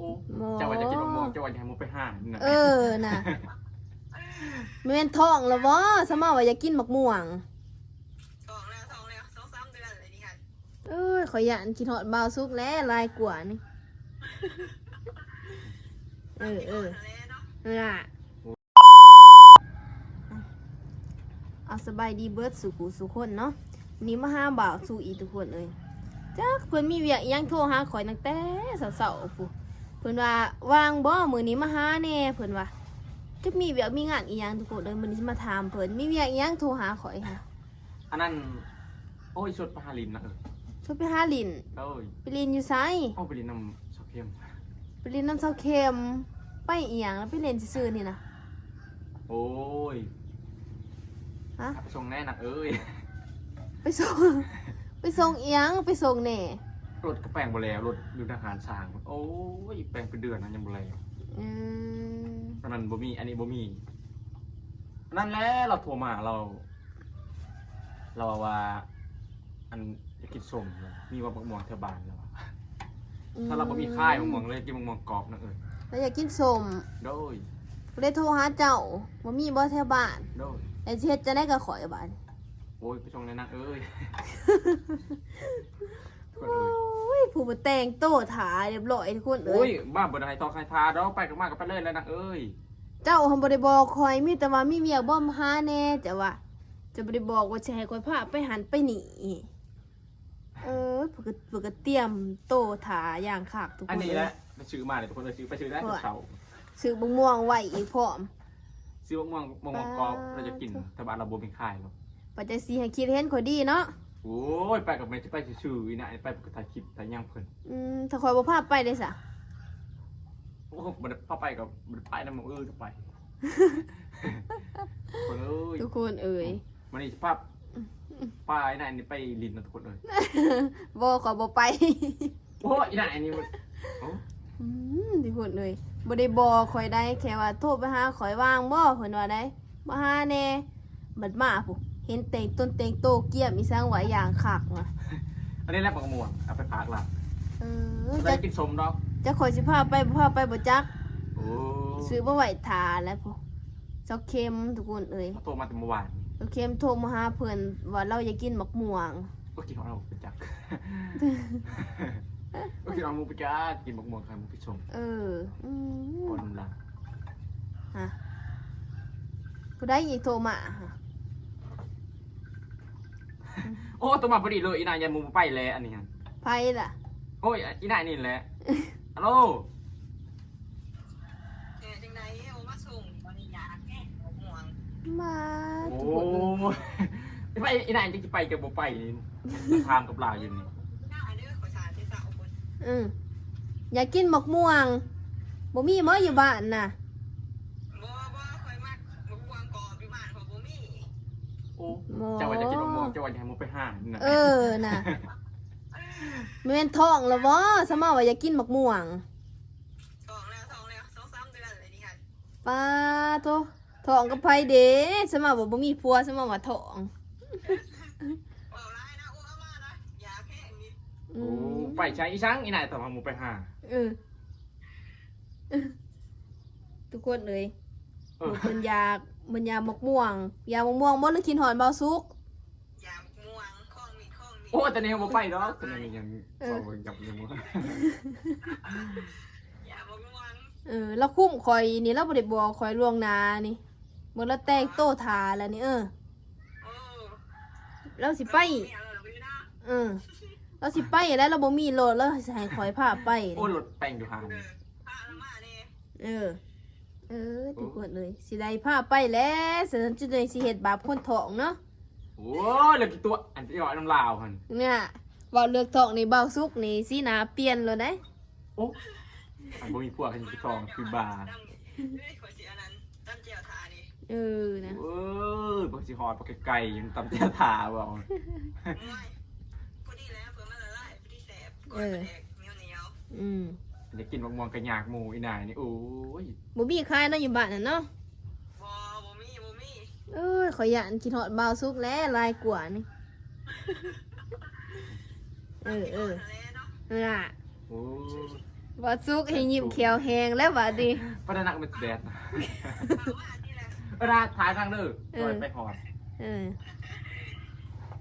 ບໍ່ ເຈົ້າວ່າຢາກກິນໝາກມ່ວງ ເຈົ້າວ່າຢາກໃຫ້ໝູໄປຫ້າງນະ. ເອີ ນະ ແມ່ນທ້ອງແລ້ວບໍ່? ສະມາວ່າຢາກກິນໝາກມ່ວງ. ທ້ອງແລ້ວ ທ້ອງແລ້ວ ສອງສາມເດືອນແລ້ວນີ້ຫັ້ນ. ເອີຍ ຂ້ອຍຢ້ານຄິດຮອດບ່າວສຸກແຫຼະ ຫຼາຍກວ່ານີ້. ເອີ ເອີ ຫັ້ນແຫຼະເນາະ ລະ ເອົາ ສະບາຍດີເບິດສູ່ຜູ້ສູ່ຄົນເນາະ. ນີ້ມາຫາບ່າວສຸກອີກທຸກຄົນເອີຍ. ຈັກເພິ່ນມີວຽກອີ່ຫຍັງໂທຫາຂ້ອຍຕັ້ງແຕ່ເຊົ້າໆພຸ້ນ. ເພິ່ນວ່າວ່າງບໍ່ ມື້ນີ້ມາຫາແດ່ ເພິ່ນວ່າ. ຈັກມີວຽກມີງານອີ່ຫຍັງທຸກຄົນເອີຍ. ມື້ນີ້ຊິມາຖາມເພິ່ນ ມີວຽກອີ່ຫຍັງໂທຫາຂ້ອຍຫະ. ອັນນັ້ນ ໂອ້ຍ ຊົວນໄປຫາຫຼິ້ນນະເອີຍ. ຊົວນໄປຫາຫຼິ້ນ? ໂດຍ. ໄປຫຼິ້ນຢູ່ໃສ? ເອົາ ໄປຫຼິ້ນນຳສາວເຂັມ. ໄປຫຼິ້ນນຳສາວເຂັມ ໄປອີ່ຫຍັງລະ ໄປຫຼິ້ນຊື່ໆນີ້ນະ? ໂອ້ຍ ຮະ? ໄປສົ່ງແດ່ນາງເອີຍ. ໄປສົ່ງ ໄປສົ່ງອີ່ຫຍັງ? ໄປສົ່ງແດ່. ລົດກໍແປງບໍ່ແລ້ວ ລົດຢູ່ທະຫານຊ່າງ. ໂອ້ຍ ແປງເປັນເດືອນນະ ຍັງບໍ່ແລ້ວ. ອືມ ອັນນັ້ນບໍ່ມີ ອັນນີ້ບໍ່ມີ. ອັນນັ້ນແຫຼະ ລາວໂທມາ ລາວ ລາວວ່າ ອັນ ຢາກກິນສົ້ມ ມີບໍ່ໝາກມ່ວງແຖວບ້ານລາວວ່າ. ອືມ ຖ້າລາວບໍ່ມີຂາຍໝາກມ່ວງ ລາວຢາກກິນໝາກມ່ວງກອບນະເອີຍ. ລາວຢາກກິນສົ້ມ. ໂດຍ. ກໍເລີຍໂທຫາເຈົ້າ ບໍ່ມີບໍ່ແຖວບ້ານ? ໂດຍ. ແລ້ວຊິເຮັດຈັ່ງໃດກັບຂ້ອຍບາດນີ້? ໂອ້ຍ ໄປສົ່ງແດ່ນາງເອີຍ. ໂອ້ຍ ຜູ້ບໍ່ແຕ່ງໂຕຖ້າຮຽບຮ້ອຍທຸກຄົນເອີຍ. ໂອ້ຍ ບ້າ ບໍ່ໄດ້ໃຫ້ຕໍ່ໃຫ້ຖ້າດອກ ໄປກໍມາກໍໄປເລີຍແຫຼະນາງເອີຍ. ເຈົ້າຫັ້ນບໍ່ໄດ້ບອກຂ້ອຍ ມີແຕ່ວ່າມີວຽກບໍ່ມາຫາແດ່ ເຈົ້າວ່າ. ເຈົ້າບໍ່ໄດ້ບອກວ່າຊິໃຫ້ຂ້ອຍພາໄປຫັ້ນໄປນີ້. ເອີ ເພິ່ນກໍ ເພິ່ນກໍຕຽມໂຕຖ້າຢ່າງຄັກທຸກຄົນເອີຍ. ອັນນີ້ແຫຼະ ໄປຊື້ມາເລີຍທຸກຄົນເອີຍ. ຊື້ ໄປຊື້ໄດ້ເຊົ້າ ຊື້ບັກມ່ວງໄວ້ອີກພ້ອມ. ຊື້ບັກມ່ວງ ບັກມ່ວງກອບ ລາວຈະກິນ ແຕ່ວ່າລາວບໍ່ມີຂາຍດອກ. ປາດຈັ່ງຊີ້ໃຫ້ຄິດເຫັນຂ້ອຍດີເນາະ. ໂອ້ຍ ໄປກໍແມ່ນຊິໄປຊື່ໆ ອີ່ນະ ໄປກໍຖ່າຍຄລິບຖ່າຍຫຍັງເພິ່ນ. ອືມ ຖ້າຂ້ອຍບໍ່ພາໄປເດ້ຊະ? ໂອ້ ບໍ່ໄດ້ພາໄປກໍບໍ່ໄດ້ໄປນຳ ມື້ອື່ນໄປ. ຄົນເອີຍ ທຸກຄົນເອີຍ. ມື້ນີ້ຊິພາ ອືມ ພາອ້າຍນາຍນີ້ໄປຫຼິ້ນນະທຸກຄົນເອີຍ. ບໍ່ ຂ້ອຍບໍ່ໄປ. ໂອ້ຍ ອີ່ນາຍນີ້ມັນ ໂອ້ ອືມ ທຸກຄົນເອີຍ ບໍ່ໄດ້ບອກຂ້ອຍໃດ ແຄ່ວ່າໂທໄປຫາຂ້ອຍ ວ່າງບໍ່ ເພິ່ນວ່າໃດ ມາຫາແດ່. ບັດມາພຸ້ນ ເຫັນແຕ່ງຕົນແຕ່ງໂຕກຽມອີ່ສັງວ່າຢ່າງຄັກວ່າ. ອັນນີ້ແຫຼະບັກມ່ວງ ເອົາໄປຝາກລາວ. ເອີ ໄດ້ກິນສົ້ມດອກ. ຈັກຂ້ອຍຊິພາໄປບໍ່ພາໄປບໍ່ຈັກ. ໂອ້ ຊື້ມາໄວ້ຖ້າແລ້ວພຸ້ນ. ສາວເຂັມທຸກຄົນເອີຍ ໂທມາແຕ່ມື້ວານ. ສາວເຂັມໂທມາຫາເພິ່ນວ່າລາວຢາກກິນໝາກມ່ວງ. ໂອ້ ກິນຮອດເຮົາໄປຈັກ. ໂອ້ ກິນຮອດໝູໄປຈັກ ກິນໝາກມ່ວງຂາຍໝູໄປສົ່ງ. ເອີ ອືມ ບໍ່ນຳລາວ. ຮະ ຜູ້ໃດອີກໂທມາຫະ? ໂອ້ ໂທມາພໍດີເລີຍ ອີ່ນາຍ ຢ້ານໝູບໍ່ໄປແຫຼະ ອັນນີ້ຫັ້ນ. ໃຜລະ? ໂອ້ຍ ອີ່ນາຍນີ້ແຫຼະ. ຮັລໂຫຼ. ເຮັດຈັ່ງໃດ ເອົາມາສົ່ງ ບໍ່ໄດ້ຢາກແຮງ ໝວກມ່ວງ. ມາ ໂອ້ຍ ໄປ ອີ່ນາຍ ຈັ່ງຊິໄປ ຈະບໍ່ໄປນີ້ ຖາມກັບລາວຢູ່ນີ້. ອືມ ຢາກກິນໝາກມ່ວງ ບໍ່ມີບໍ່ຢູ່ບ້ານນະ? ບໍ່ ບໍ່ ຂ້ອຍມັກໝາກມ່ວງກອບ ຢູ່ບ້ານຂ້ອຍບໍ່ມີ. ໂອ້ ບໍ່ ເຈົ້າວ່າຢາກກິນໝາກມ່ວງ ເຈົ້າວ່າຢາກໃຫ້ໝູໄປຫານະ. ເອີ ນະ ແມ່ນທ້ອງແລ້ວບໍ່? ສະມາວ່າຢາກກິນໝາກມ່ວງ. ທ້ອງແລ້ວ ທ້ອງແລ້ວ ສອງສາມເດືອນແລ້ວນີ້ຫັ້ນ. ປາໂທ ທ້ອງກັບໃຜເດ? ສະມາວ່າບໍ່ມີຜົວ ສະມາວ່າທ້ອງ. ເວົ້າຫຼາຍນະ ໂອ້ ເອົາມານະ ຢາກແຮງນີ້. ອືມ ໂອ້ ໄປໃສອີ່ສັງ ອີ່ນາຍ ຕອນເຮົາໝູໄປຫາ. ເອີ ທຸກຄົນເອີຍ ເອີ ເພິ່ນຢາກ ເພິ່ນຢາກໝາກມ່ວງ. ຢາກໝາກມ່ວງບໍ່ ຫຼື ຄິດຮອດບ່າວສຸກ? ຢາກໝາກມ່ວງ ຂອງມີ ຂອງມີ. ໂອ້ ຕອນນີ້ເຮົາບໍ່ໄປດອກ ຕອນນີ້ຍັງ ເອີ ເວົ້າກັບຍັງບໍ່ ຢາກໝາກມ່ວງ. ເອີ ລາວຄຸ້ມຂ້ອຍນີ້ ລາວບໍ່ໄດ້ບອກຂ້ອຍລ່ວງໜ້ານີ້. ເບິ່ງລາວແຕ່ງໂຕຖ້າແລ້ວນີ້. ເອີ ເອີ ລາວຊິໄປ. ເອີ ລາວຊິໄປແລ້ວ ລາວບໍ່ມີລົດ ລາວຊິໃຫ້ຂ້ອຍພາໄປ. ໂອ້ ລົດແຕ່ງຢູ່ຫັ້ນ. ເອີ ພາລາວມາແດ່. ເອີ ເອີ ທຸກຄົນເອີຍ ຊິໄດ້ພາໄປແຫຼະ ສະນັ້ນຈຶ່ງໄດ້ຊິເຮັດບາບຄົນທ້ອງເນາະ. ໂອ້ຍ ແລ້ວກິຕົວະ ອັນທີ່ເວົ້ານຳລາວຫັ້ນ ເນ່ຍ ເວົ້າເລື່ອງທ້ອງນີ້ ບ່າວສຸກນີ້ ສີໜ້າປ່ຽນໂລດເດ້. ໂອ້ ອັນບໍ່ມີຜົວກໍຊິທ້ອງຄືບ້າ. ເອີ ນະ ເອີ ບັກຊິຮອດບັກໄກໆ ຕຳແຈ່ວຖ້າເວົ້າ. ໂອ້ຍ ພໍດີແລ້ວ ເພື່ອມັນລະລາຍ ພໍດີແຊບ ເອີ ກ້ອຍປາແດກ ໜຽວໆ. ອືມ ຢາກກິນໝາກມ່ວງກະຍາກໝູອີ່ນາຍນີ້. ໂອ້ຍ ບໍ່ມີຂາຍເນາະ ຢູ່ບ້ານຫັ້ນເນາະ. ບໍ່ ບໍ່ມີ ບໍ່ມີ. ເອີຍ ຂ້ອຍຢ້ານຄິດຮອດບ່າວສຸກແຫຼະ ຫຼາຍກວ່ານີ້. ເອີ ເອີ ລະ ໂອ້ຍ ບໍ່ສຸກໃຫ້ຍິ້ມແຂ້ວແຫ້ງແລ້ວບາດນີ້. ປານນັ້ນກໍແມ່ນແດດ. ເອີ ຖ້າ ຖ້າທາງເດີ ເອີ ຈອຍໄປຮອດ. ເອີ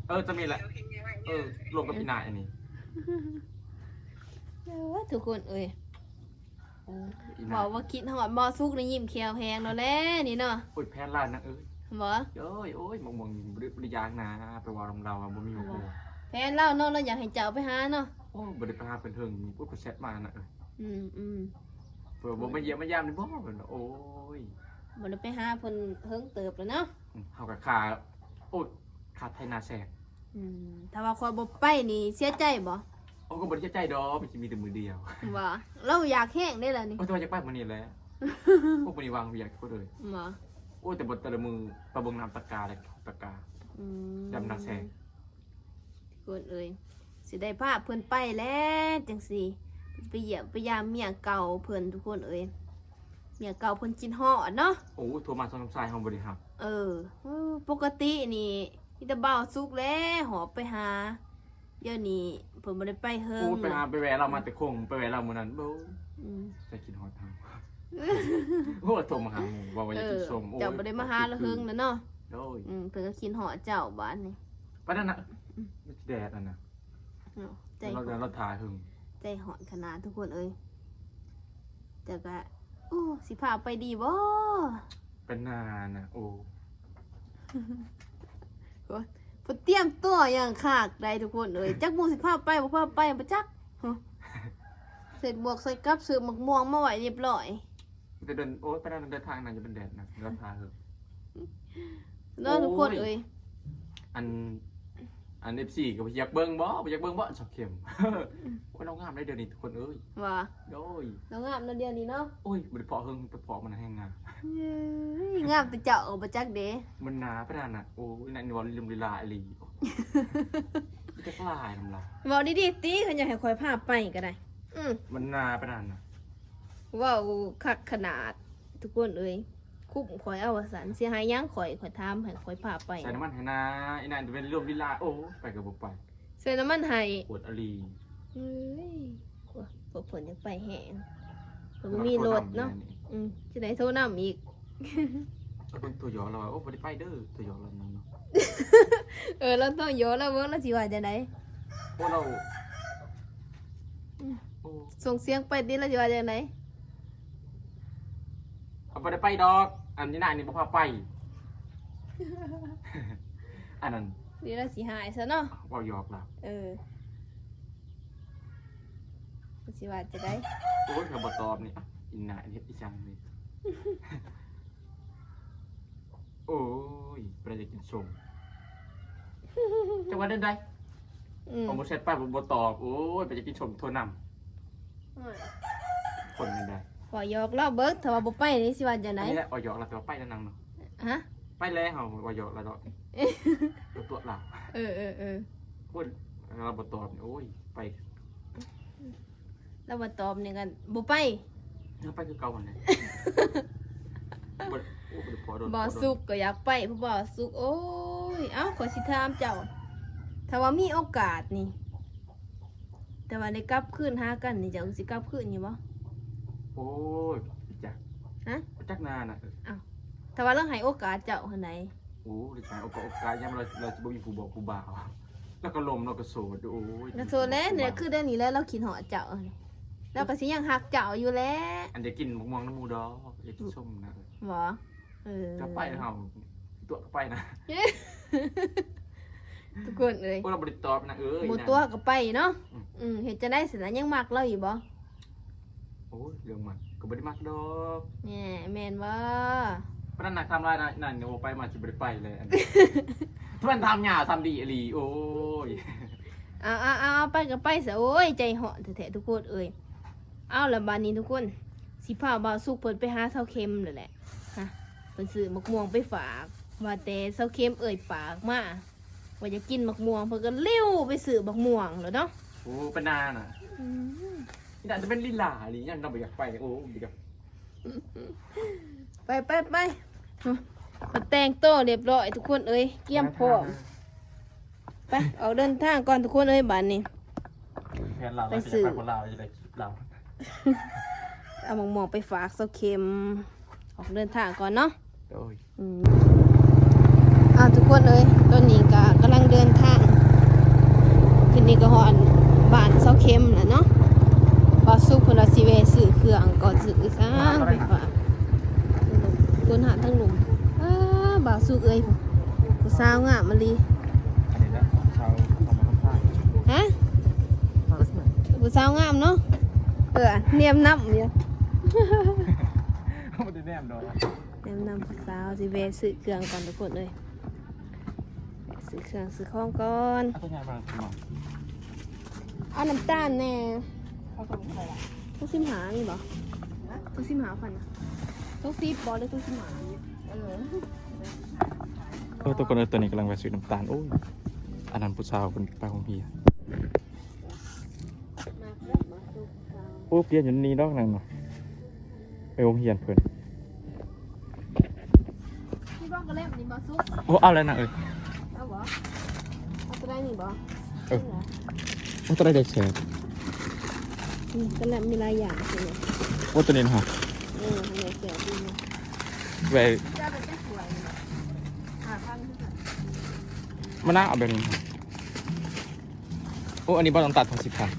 ເອີ ຈະມີແຫຼະ. ເອີ ລົມກັບ ເອີ ອີ່ໜ້າອັນນີ້. ເອີ ທຸກຄົນເອີຍ. ອີ່ໜ້າ ເວົ້າວ່າຄິດຮອດບໍ່ສຸກນີ້ ຍິ້ມແຂ້ວແຫ້ງແລ້ວແຫຼະນີ້ເນາະ. ໂອ້ຍ ແພນລາວນາງເອີຍ. ບໍ່? ໂອ້ຍ ໂອ້ຍ ໝາກມ່ວງນີ້ບໍ່ໄດ້ ບໍ່ໄດ້ຢາກນາ ໄປເວົ້ານຳລາວວ່າບໍ່ມີໝາກມ່ວງ. ແພນລາວເນາະ ລາວຢາກໃຫ້ເຈົ້າໄປຫາເນາະ. ໂອ້ ບໍ່ໄດ້ໄປຫາເພິ່ນເຖິງ ໂອ້ຍ ກໍແຊັດມານະ. ເອີ ອືມໆ ເພິ່ນບໍ່ມາຢ້ຽມມາຢາມນີ້ບໍ່? ເພິ່ນວ່າ ໂອ້ຍ ບໍ່ໄດ້ໄປຫາເພິ່ນເຖິງເຕີບແລ້ວເນາະ. ອືມ ເຮົາກໍຄາ ໂອ້ຍ ຄາໄຖນາແຊງ. ອືມ ຖ້າວ່າຂ້ອຍບໍ່ໄປນີ້ເສຍໃຈບໍ່? ໂອ້ ກໍບໍ່ໄດ້ເສຍໃຈດອກ ມັນຊິມີແຕ່ມື້ດຽວ. ວ່າ ລາວຢາກແຮງເດ້ລະນີ້. ໂອ້ ແຕ່ວ່າຢາກໄປມື້ນີ້ແຫຼະ. ໂອ້ ມື້ນີ້ວ່າງວຽກໂພດເລີຍ. ວ່າ ໂອ້ ແຕ່ບໍ່ ແຕ່ລະມື້ໄປເບິ່ງນ້ຳຕະກາ ແລະ ຕະກາ ອືມ ດຳນາແຊງ. ທຸກຄົນເອີຍ ຊິໄດ້ພາເພິ່ນໄປແຫຼະຈັ່ງຊີ້ ໄປຢ້ຽມໄປຢາມເມຍເກົ່າເພິ່ນ ທຸກຄົນເອີຍ. ເມຍເກົ່າເພິ່ນຄິດຮອດເນາະ. ໂອ້ ໂທມາສອງສາມສາຍ ເຮົາບໍ່ໄດ້ຮັບ. ເອີ ເອີ ປົກກະຕິນີ້ມີແຕ່ບ່າວສຸກແຫຼະຫອບໄປຫາ. ດຽວນີ້ເພິ່ນບໍ່ໄດ້ໄປເຫິງ. ໂອ້ ໄປຫາ ໄປແວ່ລາວມາແຕ່ຄົງ ໄປແວ່ລາວມື້ນັ້ນ. ໂອ້ຍ ອືມ ໃສ່ຄິດຮອດເຮົາ. ໂອ້ ໂທມາຫາໝູ່ ເວົ້າວ່າຢາກກິນສົ້ມ. ເອີ ໂອ້ຍ ເຈົ້າບໍ່ໄດ້ມາຫາລາວເຫິງແລ້ວເນາະ. ໂດຍ ອືມ ເພິ່ນກໍຄິດຮອດເຈົ້າບາດນີ້. ປານນັ້ນນະ. ອືມ ແດດນັ້ນນະ. ເນາະ ໃຈ ລາວ ລາວ ລາວຖ້າເຫິງ. ໃຈຮ້ອນຂະໜາດ ທຸກຄົນເອີຍ. ແຕ່ກະ ໂອ້ ຊິພາໄປດີບໍ່? ເປັນໜ້ານະ ໂອ້ ໂອ້ຍ ເພິ່ນຕຽມຕົວຢ່າງຄັກໃດ໋ ທຸກຄົນເອີຍ. ຈັກໝູ່ຊິພາໄປບໍ່ພາໄປບໍ່ຈັກ. ເຮັດໝວກໃສ່ກັບ ຊື້ໝາກມ່ວງມາໄວ້ຮຽບຮ້ອຍ. ແຕ່ເດີນ ໂອ້ຍ ປານນັ້ນເດີນທາງນະ ຢ່າເປັນແດດນະ ລາວຖ້າເຫິງ. ເນາະ ໂອ້ຍ ທຸກຄົນເອີຍ. ອັນ ອັນ ເອັຟຊີ ກໍບໍ່ຢາກເບິ່ງບໍ່ ບໍ່ຢາກເບິ່ງບໍ່ ສາວເຂັມ. ໂອ້ຍ ລາວງາມໃດ໋ດຽວນີ້ ທຸກຄົນເອີຍ. ວ່າ ໂດຍ ລາວງາມເນາະດຽວນີ້ເນາະ. ໂອ້ຍ ບໍ່ໄດ້ພໍ້ເຫິງ ໄປພໍ້ມັນແຮງງາມ. ເອີຍ ງາມແຕ່ເຈົ້າບໍ່ຈັກເດ້. ມັນໜ້າປານນັ້ນນະ. ໂອ້ຍ ນັ້ນເວົ້າລິ່ມລີລາອີ່ຫຼີ. ຈັກຫຼາຍນຳລາວ. ເວົ້າດີໆຕິ ຄັນຢາກໃຫ້ຂ້ອຍພາໄປກໍໄດ້. ອືມ ມັນໜ້າປານນັ້ນນະ. ເວົ້າຄັກຂະໜາດ ທຸກຄົນເອີຍ. ຄຸ້ມຂ້ອຍເອົາວ່າຊັ້ນ ຊິໃຫ້ຫຍັງຂ້ອຍ ຂ້ອຍຖາມໃຫ້ຂ້ອຍພາໄປ. ໃສ່ນ້ຳມັນໃຫ້ນາ ອີ່ນານຈະເປັນລົມລີລາ. ໂອ້ ໄປກໍບໍ່ໄປ. ໃສ່ນ້ຳມັນໃຫ້ ປວດອະລີ. ເອີຍ ພວກເພິ່ນຢາກໄປແຮງ ເພິ່ນບໍ່ມີລົດເນາະ. ອືມ ຊິໄດ້ໂທນຳອີກ. ເພິ່ນໂທຢອກລາວວ່າ ໂອ້ ບໍ່ໄດ້ໄປເດີ ໂທຢອກລາວນັ້ນເນາະ. ເອີ ລາວໂທຢອກລາວເບິ່ງລາວຊິວ່າຈັ່ງໃດ. ໂອ້ ລາວ ອືມ ໂອ້ ສົ່ງສຽງໄປຕິ ລາວຊິວ່າຈັ່ງໃດ. ເອົາ ບໍ່ໄດ້ໄປດອກ ອັນນີ້ນານີ້ບໍ່ພາໄປ. ອັນນັ້ນ ນີ້ລາວຊິຫາຍຊະເນາະ. ເວົ້າຢອກລາວ. ເອີ ມັນຊິວ່າຈັ່ງໃດ. ໂອ້ຍ ເຂົາບໍ່ຕອບນີ້ ອີ່ໜ້າເຮັດອີ່ຫຍັງນີ້. ໂອ້ຍ ບໍ່ໄດ້ກິນສົ້ມ. ຈັກວ່າແນວໃດ? ອືມ ເອົາບໍ່ແຊັດໄປ ບໍ່ ບໍ່ຕອບ. ໂອ້ຍ ໄປຢາກກິນສົ້ມໂທນຳ. ໂອ້ຍ ຄົນແນວໃດ? ເວົ້າຢອກລາວເບິ່ງ ຖ້າວ່າບໍ່ໄປນີ້ຊິວ່າຈັ່ງໃດ? ອັນນີ້ແຫຼະ ເວົ້າຢອກລາວ ແຕ່ວ່າໄປນຳນາງເນາະ. ຮະ? ໄປແລ້ວ ເຮົາເວົ້າຢອກລາວດອກ. ຕົວະລາວ. ເອີໆໆ ໂອ້ຍ ລາວບໍ່ຕອບນີ້ ໂອ້ຍ ໄປ. ລາວບໍ່ຕອບນີ້ກໍບໍ່ໄປ. ເຮົາໄປຄືເກົ່າຫັ້ນແຫຼະ. ບໍ່ ໂອ້ ບໍ່ໄດ້ພໍໂດນ ບໍ່ສຸກກໍຢາກໄປ ຜູ້ບ່າວສຸກ. ໂອ້ຍ ເອົ້າ ຂ້ອຍຊິຖາມເຈົ້າ ຖ້າວ່າມີໂອກາດນີ້ ແຕ່ວ່າໄດ້ກັບຄືນຫາກັນນີ້ ເຈົ້າຊິກັບຄືນຢູ່ບໍ່? ໂອ້ຍ ບໍ່ຈັກ. ຮະ? ບໍ່ຈັກນານະ. ເອົ້າ ຖ້າວ່າລາວໃຫ້ໂອກາດເຈົ້າຫັ້ນໃດ? ໂອ້ ໄດ້ໃຫ້ໂອກາດ ໂອກາດຍາມລາວ ລາວຊິບໍ່ມີຜູ້ບອກຜູ້ບ່າວ ລາວກໍລົມ ລາວກໍໂສດ. ໂອ້ຍ ລາວໂສດແລ້ວນີ້ ຄືດຽວນີ້ແຫຼະ ລາວຄິດຮອດເຈົ້າ ລາວກໍຊິຍັງຮັກເຈົ້າຢູ່ແຫຼະ. ອັນຢາກກິນໝາກມ່ວງນຳໝູ່ດອກ ຢາກກິນສົ້ມນະ. ບໍ່? ເອີ ຈະໄປເຮົາ ຕົວະກໍໄປນະ ທຸກຄົນເອີຍ. ໂອ້ ລາວບໍ່ໄດ້ຕອບນະເອີຍ. ບໍ່ຕົວະກໍໄປເນາະ. ອືມ ອືມ ເຮັດຈັ່ງໃດຊັ້ນນະ ຍັງມັກລາວຢູ່ບໍ່? ໂອ້ຍ ເລື່ອງມັກກໍບໍ່ໄດ້ມັກດອກ. ແນ່ ແມ່ນບໍ່? ປານນັ້ນນະ ຖາມຫຼາຍນະ ນັ້ນ ໂອ້ ໄປມາຊິບໍ່ໄດ້ໄປແລ້ວ ອັນ ມັນຖາມຫຍ້າຖາມດີອີ່ຫຼີ. ໂອ້ຍ ເອົາໆໆ ໄປກໍໄປຊະ. ໂອ້ຍ ໃຈຮ້ອນແທ້ໆ ທຸກຄົນເອີຍ. ເອົາລະບາດນີ້ທຸກຄົນ ຊິພາບ່າວສຸກເພິ່ນໄປຫາສາວເຂັມແລ້ວແຫຼະ. ຮະ ເພິ່ນຊື້ໝາກມ່ວງໄປຝາກ ວ່າແຕ່ສາວເຂັມເອີ່ຍປາກມາ ວ່າຢາກກິນໝາກມ່ວງ ເພິ່ນກໍລິ້ວໄປຊື້ໝາກມ່ວງແລ້ວເນາະ. ໂອ້ ປານນັ້ນນະ. ອືມ ນີ້ໜ້າຈະເປັນລີລາອີ່ຫຍັງ ເຮົາບໍ່ຢາກໄປ. ໂອ້ ບໍ່ຢາກ ໄປໆໆ ໄປແຕ່ງໂຕຮຽບຮ້ອຍ ທຸກຄົນເອີຍ ກຽມພ້ອມ. ໄປ ອອກເດີນທາງກ່ອນ ທຸກຄົນເອີຍ ບາດນີ້. ແຜນລາວ ໄປຊື້ ລາວຈະໄດ້ຄລິບລາວ. ເອົາໝາກມ່ວງໄປຝາກສາວເຂັມ ອອກເດີນທາງກ່ອນເນາະ. ໂດຍ ອືມ ອ້າວ ທຸກຄົນເອີຍ ຕອນນີ້ກະກຳລັງເດີນທາງ ຄືນນີ້ກະຮອດບ້ານສາວເຂັມແລ້ວເນາະ. ບ່າວສຸກເພິ່ນວ່າຊິແວ່ຊື້ເຄື່ອງກ່ອນ ຊື້ອີ່ຫຍັງໄປຝາກ ຕົ້ນຫາກທາງລຸ່ມ. ອ້າ ບ່າວສຸກເອີຍ ຜູ້ສາວງາມມາລີ. ອັນນີ້ນະ ສາວ ສາວມາທຳທ່າ ຮະ? ຜູ້ສາວງາມເນາະ. ເອີ ແນມນຳຢູ່ ບໍ່ໄດ້ແນມດອກ ແນມນຳຜູ້ສາວ. ຊິແວ່ຊື້ເຄື່ອງກ່ອນ ທຸກຄົນເອີຍ ແວ່ຊື້ເຄື່ອງຊື້ຂອງກ່ອນ. ເອົາຕົວໃຫຍ່ມາ ເອົານ້ຳຕານແດ່. ເອົາຕົວເທົ່າໃດລະ? ຕົວສິບຫ້າມີບໍ່? ຕົວສິບຫ້າພັນນະ? ຕົວສິບບໍ່ ຫຼືຕົວສິບຫ້າ? ເອີ ເອີ ທຸກຄົນເອີຍ ຕອນນີ້ກຳລັງແວ່ຊື້ນ້ຳຕານ. ໂອ້ຍ ອັນນັ້ນຜູ້ສາວເພິ່ນໄປໂຮງຮຽນ. ໂອ້ ປ່ຽນຢູ່ນີ້ດອກນັ້ນເນາະ ໄປໂຮງຮຽນເພິ່ນ. ນີ້ບໍ່ກະແລັບນີ້ບໍ່ສຸກ? ໂອ້ ເອົາແລ້ວນາເອີຍ. ເອົາບໍ່? ເອົາຕົວໃດນີ້ບໍ່? ເອີ ເອົາຕົວໃດໄດ້ແຊບ? ນີ້ກະແລັບມີຫຼາຍຢ່າງ. ໂອ້ ຕົວນີ້ນະ. ເອີ ອັນນີ້ແຊບດີນະ. ແວ່ ຈະເອົາໄປຈັກຖ້ວຍນີ້? ຫ້າພັນຄືກັນ. ມານາເອົາແບບນີ້ນະ. ໂອ້ ອັນນີ້ບໍ່ ນ້ຳຕານຖົງສິບພັນ.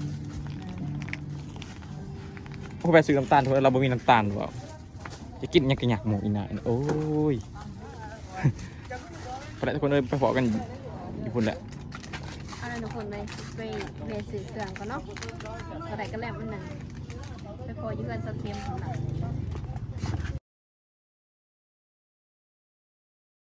ໂອ້ ແວ່ຊື້ນ້ຳຕານ ເພາະວ່າລາວບໍ່ມີນ້ຳຕານ. ເວົ້າ ຈະກິນຫຍັງກະຍາກໝູ່ອີ່ໜ້າ. ໂອ້ຍ ໄປແລ້ວທຸກຄົນເອີຍ ໄປພໍ້ກັນຢູ່ພຸ້ນແຫຼະ. ເອົາລະທຸກຄົນເອີຍ ໄປແວ່ຊື້ເຄື່ອງກ່ອນເນາະ. ກໍໄດ້ກະແລັບອັນໜຶ່ງ ໄປພໍ້ຢູ່ເຮືອນສາວເຂັມພຸ້ນລະ.